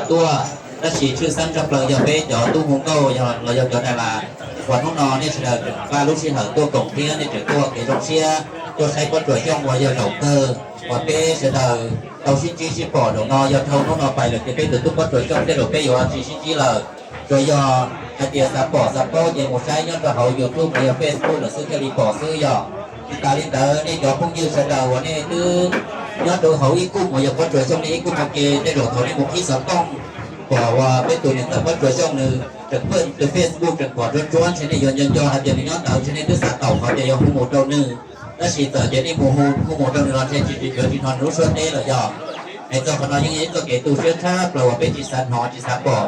Tuaj, tab sis tshwj xeeb tshaj plaws yog peb cov tub hu nkauj los yog cov Dalas uas hnub no nej sawv daws tseem npaj lub sij hawm tuaj koom thiab nej tseem tuaj ua kev zoo siab tuaj saib Pob Tsuas Xyooj uas yog zaum kawg uas peb sawv daws tau sib ntsib sib pom zaum no. Yog dhau hnub no pais lawm ces peb tus tub Pob Tsuas Xyooj tej zaum peb yuav tsis sib ntsib lawm. Tsuas yog hais tias xav pom xav paub ces mus saib nyob rau hauv YouTube los yog Facebook lawm xwb thiaj li pom xwb yog. Tsis tas li ntawd nej cov phooj ywg sawv daws uas nej twb nyob rau hauv ib kuj mus yog Pob Tsuas Xyooj nej ib kuj mus ke tej zaum thaum nej mus qhib xov tooj pom uas peb tus niam ntxawm Pob Tsuas Xyooj nws tseem pheej tus Facebook tseem pom tsuab tsuab ntshe nej yuav nco nco hais tias nws nyob ntawd ntshe nej twb xav tau qhov tias yuav hu mus rau nws. Tab sis txawm tias nej mus hu mus rau nws los ntshe tsis tsis yuav tsis hnov nws lub suab teb lawm yog. Es txog qhov no yeej yog ib txoj kev tu siab tshaj plaws uas peb tsis xav hnov tsis xav pom.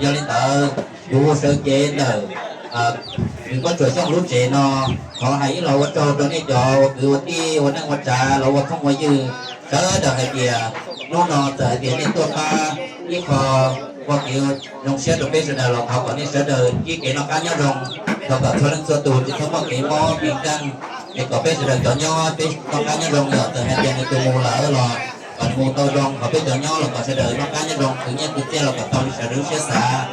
Yog li ntawd kuv sawv cev ntawm kwv Pob Tsuas Xyooj lub tsev no, thov hais ib los ua tsaug rau nej cov ua kwv ua tij ua neej ua tsav los ua phooj ua ywg sawv daws hais tias hnub no txawm hais tias nej tuaj pab ib qho ua kev zoo siab rau peb sawv daws los thov kom nej sawv daws ntsib kev noj qab nyob zoo, thov kom txhua leej txhua tus tsis txhob muaj kev mob kev nkeeg, es kom peb sawv daws cov nyob peb noj qab nyob zoo. Yog txawm hais tias nws tus mus lawm los kom nws mus tau zoo, ho peb cov nyob los kom sawv daws noj qab nyob zoo, khwv nyiaj khwv txiaj los kom tau li sawv daws lub siab xav.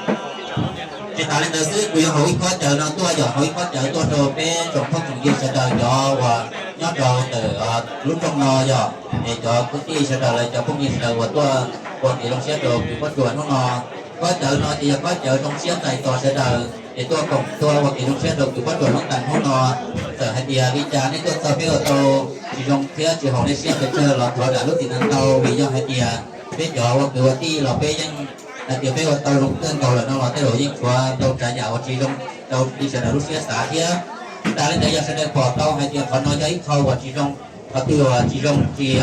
Tsis tas li ntawd xwb kuv yuav haus ib khob cawv no tuaj yog haus ib khob cawv tuaj rau peb tsoom phooj tsoom ywg sawv daws cov uas nyob rau ntawm lub rooj no yog, es cov kwv tij sawv daws los cov phooj ywg sawv daws uas tuaj ua kev zoo siab rau kwv Pob Tsuas hnub no. Khob cawv no ces yog khob cawv zoo siab txais tos sawv daws es tuaj koom tuaj ua kev zoo siab rau kwv Pob Tsuas hnub tas hnub no. Txawm hais tias li cas nej tuaj txog peb ua tau tsis zoo thiab tsis haum nej siab pes tsawg los thov zam lub txim ntau ntau, vim yog hais tias peb cov ua kwv ua tij los peb yeej hais tias peb ua tau zoo kawg nkaus lawm no los tej zaum yeej tshuav ntau tsav yam uas tsis zoo rau li sawv daws lub siab xav thiab. Tsis tas li ntawd yog sawv daws pom tau hais tias qhov no yog ib qho uas tsis zoo, qhov twg uas tsis zoo tsis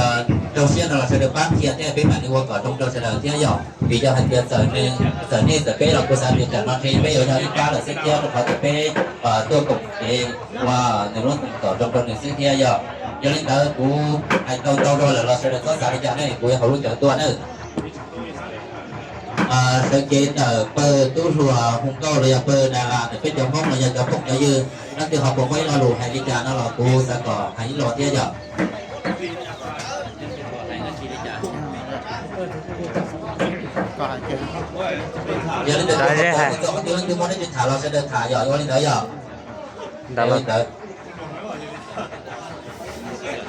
rau siab no los sawv daws pab qhia thiab peb mam li ua kom zoo rau sawv daws thiab yog. Vim yog hais tias txawm nej txawm peb los kuv xav tias tam no ntshe peb yuav yog ib pab lawm xwb thiab rau qhov tias peb tuaj koom kev ua nws lub kom zoo rau nws xwb thiab yog. Yog li ntawd kuv hais tau ntau dua lawm los sawv daws txhob xav li cas ne, kuv yuav haus lub cawv tuaj na. Sawv cev ntawm pawg tub hluas hu nkauj los yog pawg Dalas ntawm peb cov Hmoob los yog cov phooj cov ywg, leej twg ho puas muaj ib lo lus hais li cas no los kuv xav kom hais ib lo thiab yog. Yog li ntawd, leej twg muaj dab tsi tham los sawv daws tham yog ua li ntawd yog. Ntawd,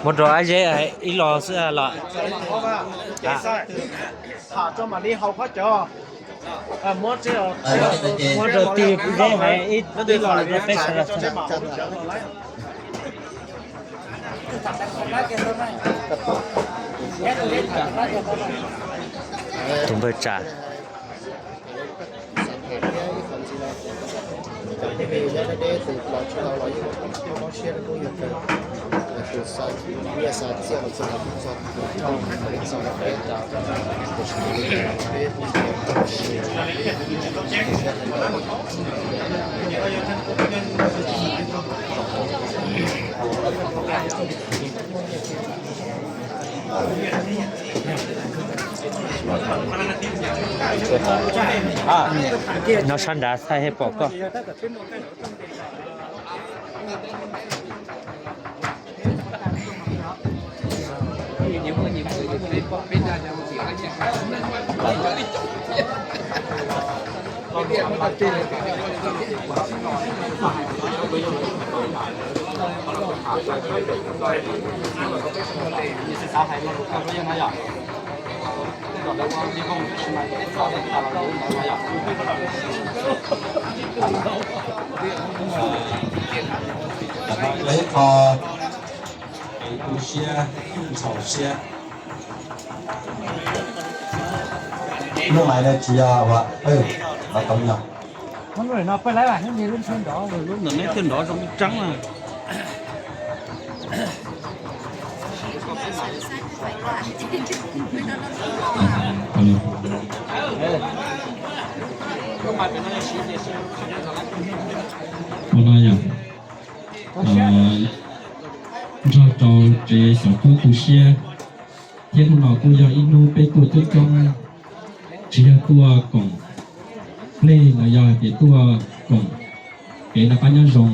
muab rau Ab Zeb ib lo xwb los. Tham tso mam li haus khob cawv. Muab rau Tij Zeb hais ib lo rau peb sawv daws. Tus npawg Tsa. No sab nrad thaij thiaj pom koj. Peb qho tu siab, ntxhov siab. Lub maiv no tsis yog ua, los tau yog. Ntawm neb thiaj nrov zoo ib tseeb na. Ua no yog nrog rau tsev xyov kub tu siab, thiab hnub no kuj yog ib hnub peb tuaj coob coob, tsis yog tuaj koom pleg los yog hais tias tuaj koom kev noj qab nyob zoo,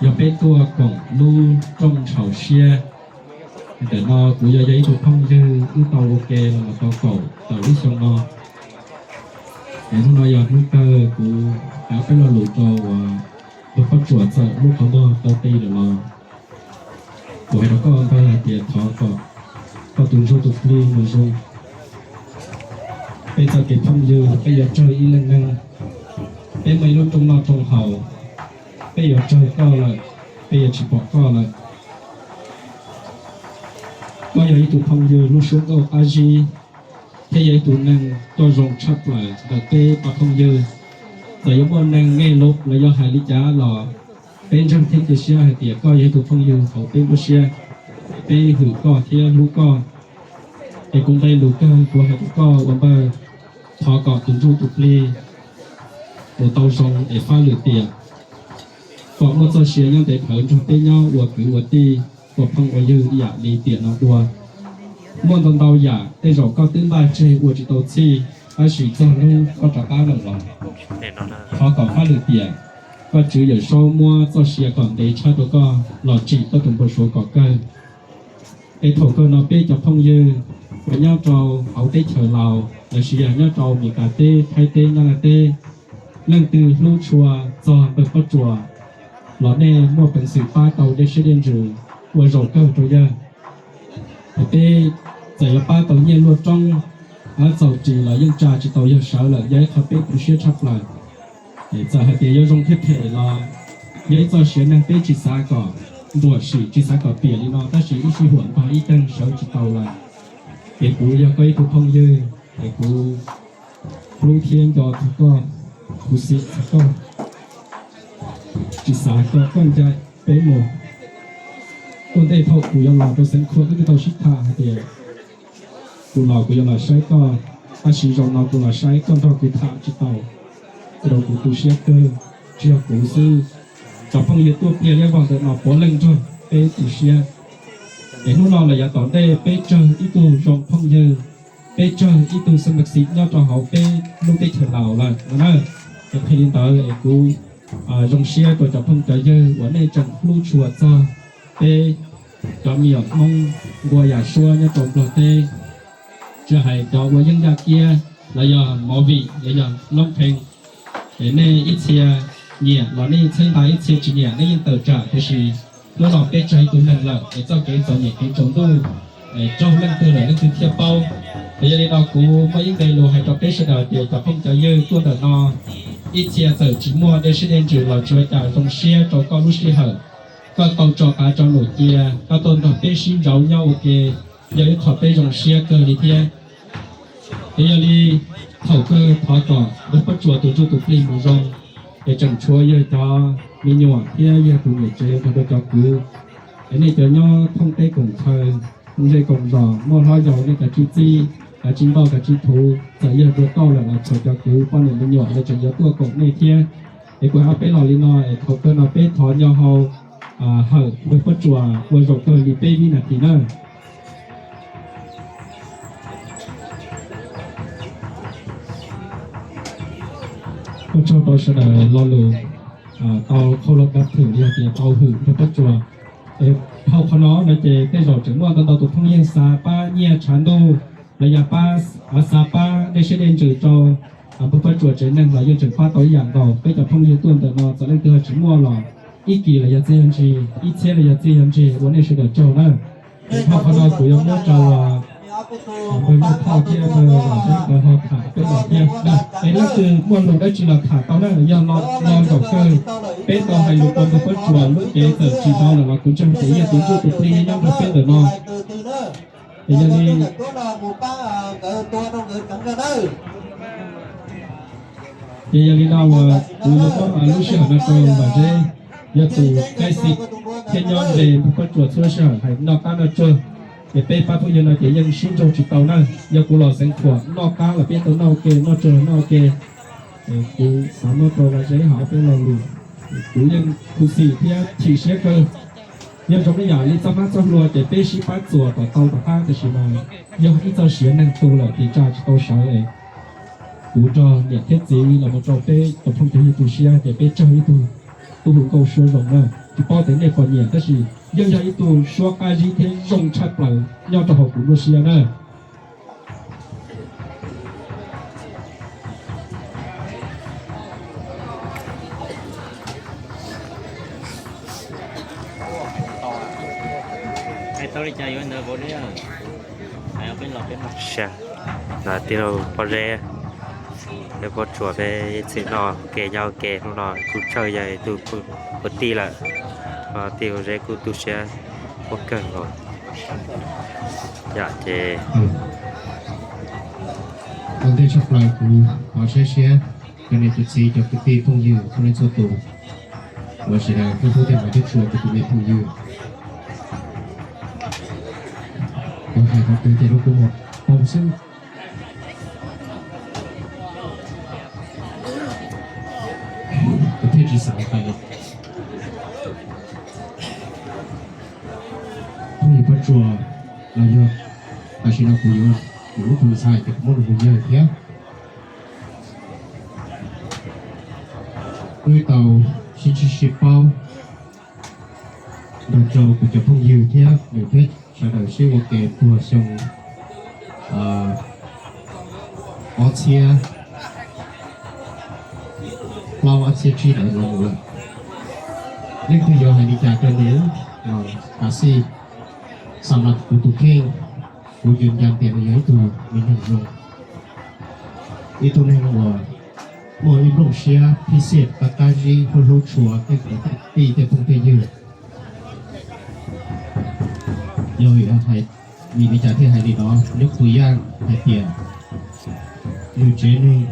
yog peb tuaj koom lub rooj ntshaus siab. Ntawm no kuv yog yog ib tug phooj ywg wb tau ua ke los tau kaum tawm lub xyoo no. Es hnub no yog hnub kawg kuv hais peb lo lus rau uas tus poj tsuam txawm lub qhov muag tau ti lawm los kuv hais rau koj ntag hais tias thov kom koj tus ntsuj tus plig mus zoo. Peb txoj kev phooj ywg peb yuav tsawg ib leej neeg, peb muaj ib lub rooj noj rooj haus, peb yuav tsawg koj lawm, peb yuav tsis pom koj lawm. Koj yog ib tug phooj ywg lub suab nkauj qab zib, thiab yog ib tug neeg tuaj zoo tshaj plaws ntawm peb cov phooj ywg. Txawm yuav muaj neeg nge lus los yog hais li cas los peb ntseeg thiab cia siab hais tias koj yog ib tug phooj ywg hauv peb lub siab, peb hwm koj thiab hlub koj. Es kuv nqe lus kawg kuv hais rau koj ua ntej, thov kom tus ntsuj tus plig mus tau zoo es fab lwm tiam, kom muaj txoj sia nyob ntev dhawv nrog peb nyob ua kwv ua tij, ua phooj ua ywg ib yam li tiam no dua. Muaj ntau ntau yam tej zaum koj twb npaj tseg ua tsis tau txhij, tab sis txog hnub koj rov qab lawm los thov kom fab lwm tiam, Vajtswv Yawmsaub muab txoj sia kom ntev tshaj rau koj los tsim koj tus npau suav kom kawg. Es thaum kawg no peb cov phooj ywg uas nyob rau hauv teb chaws Laus los sis yog nyob rau Meskas teb, Thaib teb, Nyab Laj teb, leej twg hlub tshua txog npawg Pob Tsuas los nej muaj peev xwm pab tau dej siab dej ntsws ua zaum kawg rau yawg. Peb txawm yuav pab tau nyiaj luaj roob, txaus ris los yeej tsa tsis tau yawg sawv lawm, yog ib qho peb tu siab tshaj plaws. Txawm hais tias yuav zoo thiab phem los yog ib txoj sia neeg peb tsis xav kom ntuam sim tsis xav kom piam li no, tab sis ib sij huam ntog ib teeg sawv tsis tau lawm. Ces kuv yog koj ib tug phooj ywg, es kuv hlub thiab nco txog koj, kuv xav txog koj, tsis xav kom koj ncaim peb mus. Ua ntej thaum kuv yuav los rau Xeev Khuam wb twb tau sib tham hais tias kuv los kuv yuav los saib koj, tab sis zaum no kuv los saib koj nrog kuv tham tsis tau, ua rau kuv tu siab kawg. Tsis yog kuv xwb, cov phooj ywg tuaj pliag liab vog ntawm no puav leej nrog peb tu siab. Es hnub no los yav tom ntej peb tsawg ib tug zoo phooj ywg, peb tsawg ib tug xeeb xim nyob rau hauv peb lub teb chaws Laus lawm no na. Es qhia li ntawd es kuv zoo siab rau cov phooj cov ywg uas nej tseem hlub tshua txog peb cov me nyuam Hmoob nqua yam suab nyob rau Nplog teb, tsis hais cov ua yeeb yaj kiab los yog movie los yog loob pheej. Es nej ib txhia nyiam los nej yeej txhawb nqa, ib txhia tsis nyiam nej yeej tawm tsam, tiam sis hnub no peb tsawg ib tug neeg lawm es txoj kev txom nyem kev tsaus ntuj raug leej twg lawm leej twg thiaj paub. Es yog li no kuv muaj ib nqe lus hais rau peb sawv daws tias cov phooj cov ywg tuaj ntawm no, ib txhia txawm tsis muaj dej siab dej ntsws los tsis ua cas, zoo siab rau koj lub sij hawm, koj tau tso qav tso num cia koj tuaj nrog peb sib ntsauv nyob ua ke, yog ib qho peb zoo siab kawg li thiab. Es yog li thaum kawg thov kom npawg Pob Tsuas tus ntsuj tus plig mus zoo, es tseem tshuav yawg cov me nyuam thiab yawg tus niam tsev nrog rau cov kwv, es nej cov nyob thoob teb koom chaw, koom zej koom zos, muaj hlob yau nej kav tsij txib, kav tsij npaj kav tsij thuv, txawm yawg dua tauj lawm los txhua cov kwv poj niam me nyuam lawv tseem yuav tuaj koom nej thiab. Es kuv hais peb los li no es thaum kawg no peb thov nyo hau hawm npawg Pob Tsuas ua zaum kawg li peb vib nas this na. Ua tsaug rau sawv daws lo lus tau qhau los dab thwm li hais tias tau hwm npawg Pob Tsuas. Dhau qhov no no ces tej zaum tseem muaj ntau ntau tus phooj ywg xav pab nyiaj tshav ntuj los yog pab, xav pab dej siab dej ntsws rau npawg Pob Tsuas tsev neeg los yeej tseem pab tau ib yam nkaus. Peb cov phooj ywg tuaj ntawm no txawm leej twg ho tsis muaj los ib kis los yog txij yog ntsig, ib txhiab los yog txij yog ntsig, ua nej sawv daws tsaug na. Dhau qhov no kuv yuav muab rau npawg Nuj Thoj thiab npawg Vam Zeeb nkawd ho tham peb los thiab. Es leej twg muaj lus dab tsi los tham tau na, yog lo zaum kawg peb tau hais lus ua npawg Pob Tsuas lub cev txawm tsis hnov lawm los kuv ntseeg tias yog tus ntsuj tus plig nyob nrog peb ntawm no. Es yog li, ces yog li no uas kuv yuav muab lub sij hawm no rau Vam Zeeb, yog tus kaib xi thiab nyob ze npawg Pob Tsuas txhua lub sij hawm hais noj qab noj tsuag. Ces peb pab phooj ywg no ces yeej sib nrug tsis tau na. Yog kuv los Xeev Khuam noj qab los peb tau noj ua ke, noj tsuag los noj ua ke. Kuv xav muab rau Vam Zeeb hais peb lo lus, kuv yeej khuv xim thiab chim siab kawg. Yog zoo ib yam li txoj hmab txoj hlua ces peb sib pab txuas kom tau tom qab, tiam sis mas yog ib txoj sia neeg tu lawm ces tsa tsis tau sawv es kuv nrog niam thiab txiv los mus rau peb cov phooj cov ywg tu siab ces peb tsawg ib tug tub hluas nkauj suab zoo na. Tsis paub tias nej puas nyiam tab sis yeej yog ib tug suab qab zib thiab zoo tshaj plaws nyob rau hauv kuv nruab siab na. Tau li cas yuav ntawd vauv ne. Sia, no tij laug Pob Zeb, peb Pob Tsuas peb txhim noj ke nyob ke hnub no kuj txawj yog ib tug kwv tij lawm, no tij laug Zeb kuj tu siab muaj kawg nkaus. Yom ces ua ntej tshaj plaws kuv thov saib siab cov niam cov txiv cov kwv tij phooj ywg txhua leej txhua tus uas sawv daws hlub hlub thiab hmov thiab tshua kuv tus me phooj ywg. Kuv hais tau twg ces lub kua muag poob xwb. Kuv thiaj tsis xav hais. Phooj ywg Pob Tsuas los yog tam sim no kuv yuav, kuv lub tus ntxhais ces kuv muab nws hu yawg thiab. Wb tau sib ntsib sib paub nrog rau kuv cov phooj ywg thiab nws thiab sawv daws sib ua ke puag xyoo ob txhiab plaub ob txhiab tsib ntawd los mus lawm. Leej twg yuav hais li cas rau nws los kav xij, xam mas kuv tus kheej, kuv yus nca tias nws yog ib tug me neeg zoo, ib tug neeg uas muaj ib nplooj siab phib xiaj qab qab zib hlub hlub tshua tej kwv tej tij tej phooj tej ywg. Yog vim li cas thiaj hais li no? Nyob kuv yaj hais tias nws tsev neeg,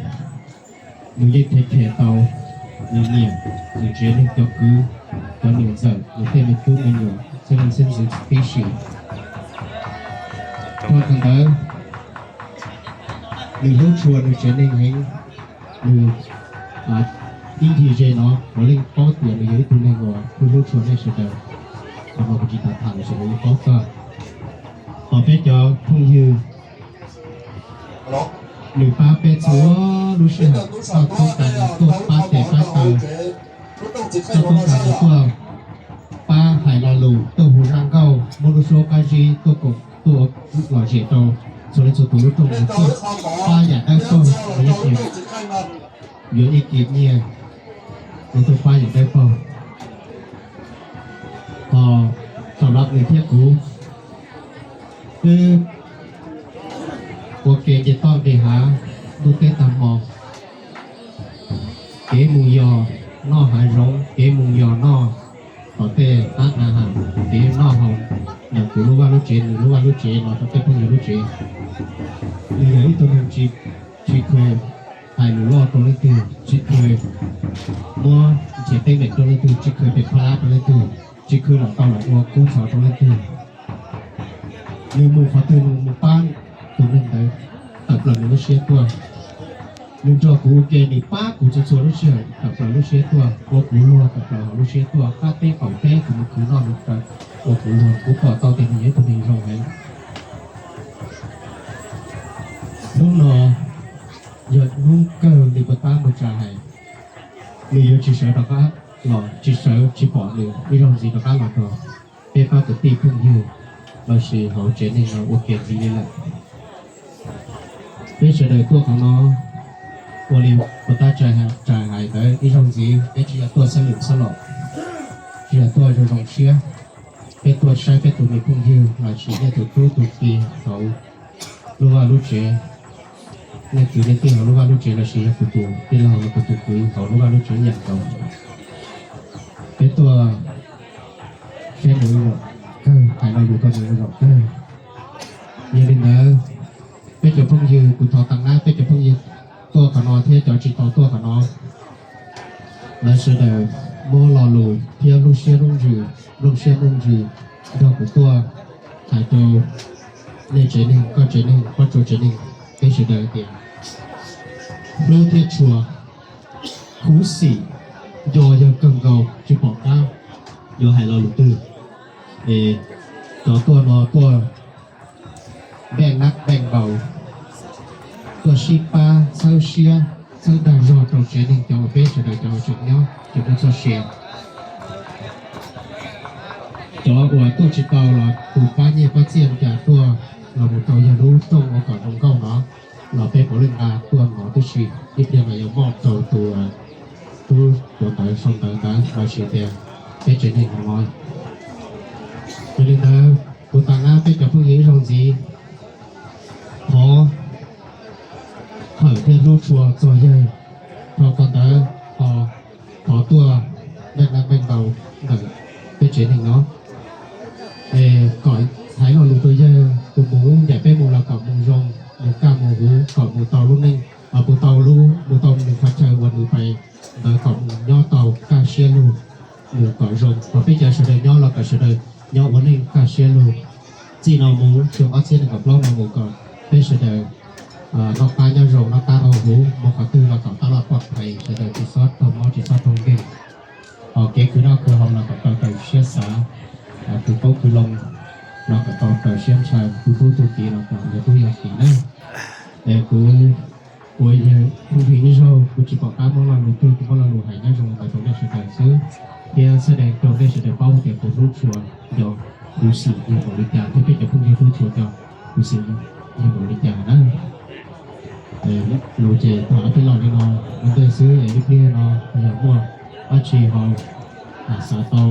nws yeej thev khes tau nws niam, nws tsev neeg cov kwv, cov niam ntxawm, nws tej me tub me nyuam, xeeb leej xeeb ntxwv tib si. Rau qhov ntawd, nws hlub tshua nws tsev neeg heev. Nws ib ncig ze no puav leej paub tias nws yog ib tug neeg uas hlub hlub tshua nej sawv daws. Qhov no kuv tsis tas tham los sis kuv yeej paub txog. Tom peb cov phooj ywg, nws pab peb txhua lub sij hawm, txog toob kas nws tuaj pab tes pab taw, txog toob kas nws tuaj pab hais lo lus, tuaj hu zaj nkauj, muab lub suab qab zib tuaj koom tuaj lom zem rau txhua leej txhua tus lub rooj, nws tuaj pab yam dawb paug, nws yeej tias yuav ib kis nyiaj, nws tuaj pab yam dawb paug. Ho thaum no nws thiab kuv twb ua ke nce toj nqis hav ntuj teb tag hmo, kev mus yos noj hav zoov, kev mus yos noj tom tej qab hav, kev noj haus ntawm kuv lub vaj lub tsev, nws lub vaj lub tsev los rau tej phooj ywg lub tsev. Nws yog ib tug neeg tsis kheev hais lus loj rau leej twg, tsis kheev muab nrhiav teeb meem rau leej twg, tsis kheev pem pha lab rau leej twg, tsis kheev los tau los ua kub ntxhov rau leej twg. Nws mus qhov twg nws mus pab tus neeg ntawd tawm plaws nws lub siab tuaj. Nws nrog kuv ua ke nws pab kuv txhua txhua lub sij hawm tawm plaws lub siab tuaj, ua kuv luag tawm plaws hauv lub siab tuaj, qab teb qaum teb kuv mus khwv noj mus haus ua kuv luag, kuv pom tau tias nws yog ib tug neeg zoo heev. Hnub no yog hnub kawg li puas tab muaj tsa hais, nws yuav tsis sawv rov qab los, tsis sawv tsis pom nws ib zaug ntxiv rov qab los rau peb pab kwv tij phooj ywg los sis hauv tsev neeg no ua ke ntxiv li lawm. Peb sawv daws tuaj qhov no ua li puas tab tsa hais ntawd, ib zaug ntxiv peb tsis yog tuaj xab lwm xab los, tsis yog tuaj zoo zoo siab. Peb tuaj saib peb tus me phooj ywg los sis nej tus tub tus ki hauv lub vaj lub tsev, nej kwv nej tij hauv lub vaj lub tsev los sis yog kuv tus tij laug los kuv tus kwv hauv lub vaj lub tsev yam nkaus. Peb tuaj saib nws zoo kawg, hais lo lus rau nws zoo kawg. Yog li ntawd, peb cov phooj ywg, kuv thov tag nab peb cov phooj ywg tuaj qhov no thiab cov tsis tau tuaj qhov no, lawv sawv daws muab lo lus thiab lub siab lub ntsws, nplooj siab nplooj ntsws nrog kuv tuaj hais rau nej tsev neeg, koj tsev neeg, Pob Tsuas tsev neeg, peb sawv daws tias hlub thiab tshua, khuv xim, nco yawg kawg nkaus tsis pom qab yuav hais lo lus twg. Es cov tuaj no tuaj npeej nab npeej npaus, tuaj sib pab txhawb siab txhawb dag zog rau tsev neeg cov uas peb sawv daws cov uas tseem nyob tseem muaj txoj sia. Cov uas tuaj tsis tau los tus pab nyiaj pab txiaj li cas tuaj los mus rau yawg lub rooj ua kom zoo nkauj no los peb puav leej nqa tuaj no tib si, ib pliag mas yuav moj rau tus tub tuav ntawv sau ntawv ntawd los sis tias peb tsev neeg no. Yog li ntawd, Kuv tas nab peb cov phooj ywg ib zaug ntxiv, thov hawm thiab hlub tshua txog yawg, rau qhov ntawd ho thov tuaj npeej nab npeej ntaus ntawm peb tsev neeg no, es kom hais lo lus rau yawg tus muv ncaim peb mus los kom mus zoo, mus kaj mus huv, kom mus tau lub neej, mus tau lub, mus tau nws qhov chaw uas nws pais ntawd kom mus nyob tau kaj siab lug, mus kom zoo, kom peb cov sawv daws nyob los kom sawv daws nyob ua neej kaj siab lug. Txij no mus xyoo ob txhiab nees nkaum plaub no mus kom peb sawv daws noj qab nyob zoo, noj qab noj huv, mus qhov twg los kom tab loj poj phais, sawv daws tsis txhob raug mob tsis txhob raug nkeeg. Ho kev khwv noj khwv haus los kom tau raws siab xav, khwv qoob khwv loo los kom tau raws siab ntshaw, tu tub tu kiv los kom yog tub yog kiv na. Es kuv ua yawg phooj ywg ib zaug, kuv tsis pom qab muab lo lus twg, kuv muab lo lus hais nyob zoo ntawd rau nej sawv daws xwb, thiab xab dees rau nej sawv daws paub tias kuv hlub tshua, yog kuv xwm yog npaum li cas, thiab peb cov phooj ywg hlub tshua cov kuv xwm yog npaum li cas na. Lus ces tham ob peb lo li no ua ntej xwb, es ib pliag no yog muaj dab tsi ho xav tau,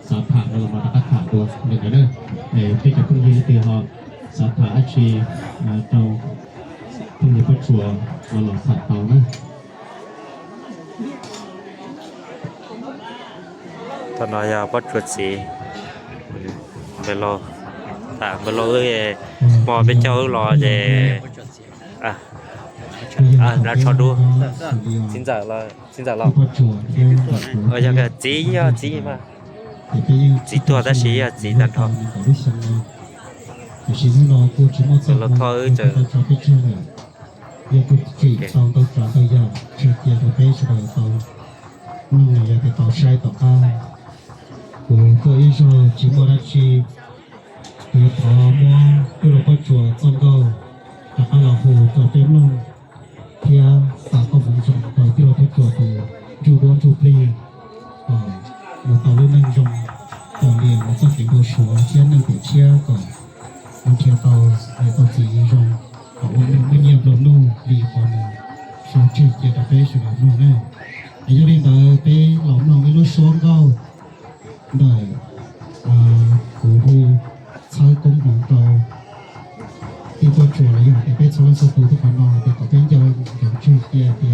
xav tham no los rov qab tham dua li ntawd na. Peb cov phooj ywg tias ho xav tham dab tsi rau phooj ywg Pob Tsuas no los tham tau na. Thaum no yog Pob Tsuas txiv, npawg Lauj, wb hmo peb caug wb los ces, Lauj Tsho Dub, txiv ntxawm los, yog txiv, yog txiv mas, txiv tuag tab sis yog txiv tag nrho. Tiam sis hnub no kuj tsis muaj txoj hmoo Lauj Thoj wb tseem yog kuj tsim tau ntau tsav ntau yam tseg cia rau peb sawv daws tau mloog los yog tias tau saib tom qab. Kuv tuaj ib zaug tsis muaj dab tsi, kuv thov muab tij laug Pob Tsuas txoj nkauj rov qab los hu rau peb mloog, thiab xa koob hmoov zoo rau tij laug Pob Tsuas tus ntsuj duab ntsuj plig kom mus tau lub neej zoo, tau lias mus txoj kev npau suav thiab neej tiam tshiab kom mus nrhiav tau niam tau txiv zoo, kom ua neej muaj nyiaj nplua nuj li qhov nws sau tseg cia rau peb sawv daws mloog na. Es yog li ntawd peb los mloog ib lub suab nkauj ntawm kuv hu txhawb koob hmoov rau tij Pob Tsuas los yog hais tias peb txhua leej txhua tus txog qhov no hais tias kom peb nco ntsoov tseg cia tias